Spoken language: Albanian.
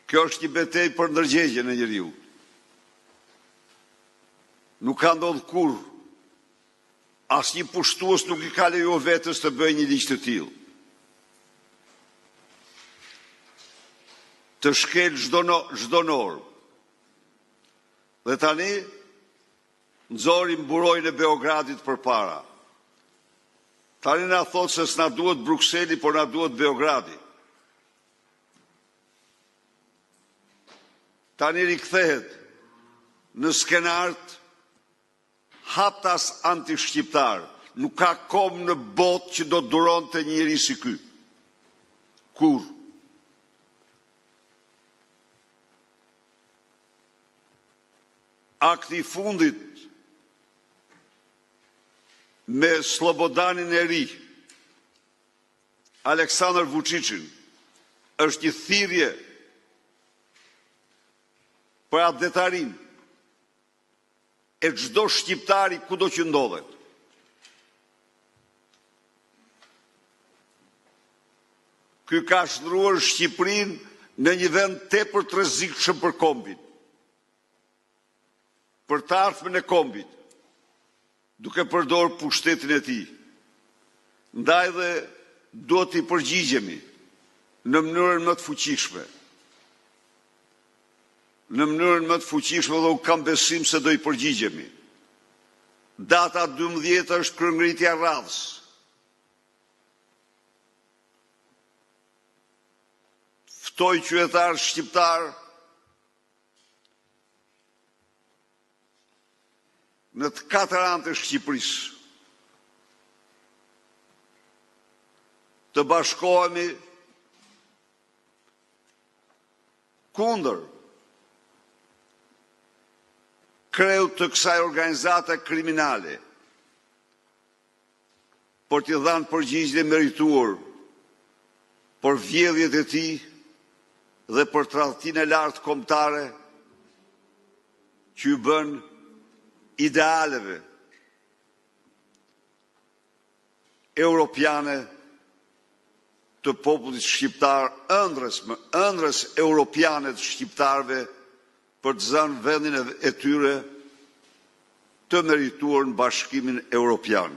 Kjo është një betejë për ndërgjegjen e njeriut. Nuk ka ndodhur kurrë. Asnjë pushtues nuk i ka lejuar vetes të bëjë një ligj të tillë. Të shkelë çdo çdo normë. Dhe tani nxori mburojën e Beogradit përpara. Tani na thotë se s'na duhet Brukseli, por na duhet Beogradi. Tani rikthehet në skenarët haptas antishqiptar. Nuk ka komb në botë që do duronte një njeri si ky. Kurrë. Akti i fundit me Sllobodanin e ri, Aleksandar Vuçiçin, është një thirrje për atdhetarinë e çdo shqiptari kudo që ndodhet. Ky ka shndërruar Shqipërinë në një vend tepër të rrezikshëm për kombin, për të ardhmen e kombit, duke përdorur pushtetin e tij. Ndaj dhe duhet t'i përgjigjemi në mënyrën më të fuqishme. Në mënyrën më të fuqishme dhe unë kam besim se do i përgjigjemi. Data 12 është kryengritja e radhës. Ftoj qytetarët shqiptarë në të katër anët e Shqipërisë të bashkohemi kundër kreut të kësaj organizate kriminale për t'i dhënë përgjigjen e merituar për vjedhjet e tij dhe për tradhtinë e lartë kombëtare që ju bën idealeve europiane të popullit shqiptar, ëndrrës më ëndrrës europiane të shqiptarëve për të zënë vendin e tyre të merituar në Bashkimin Europian.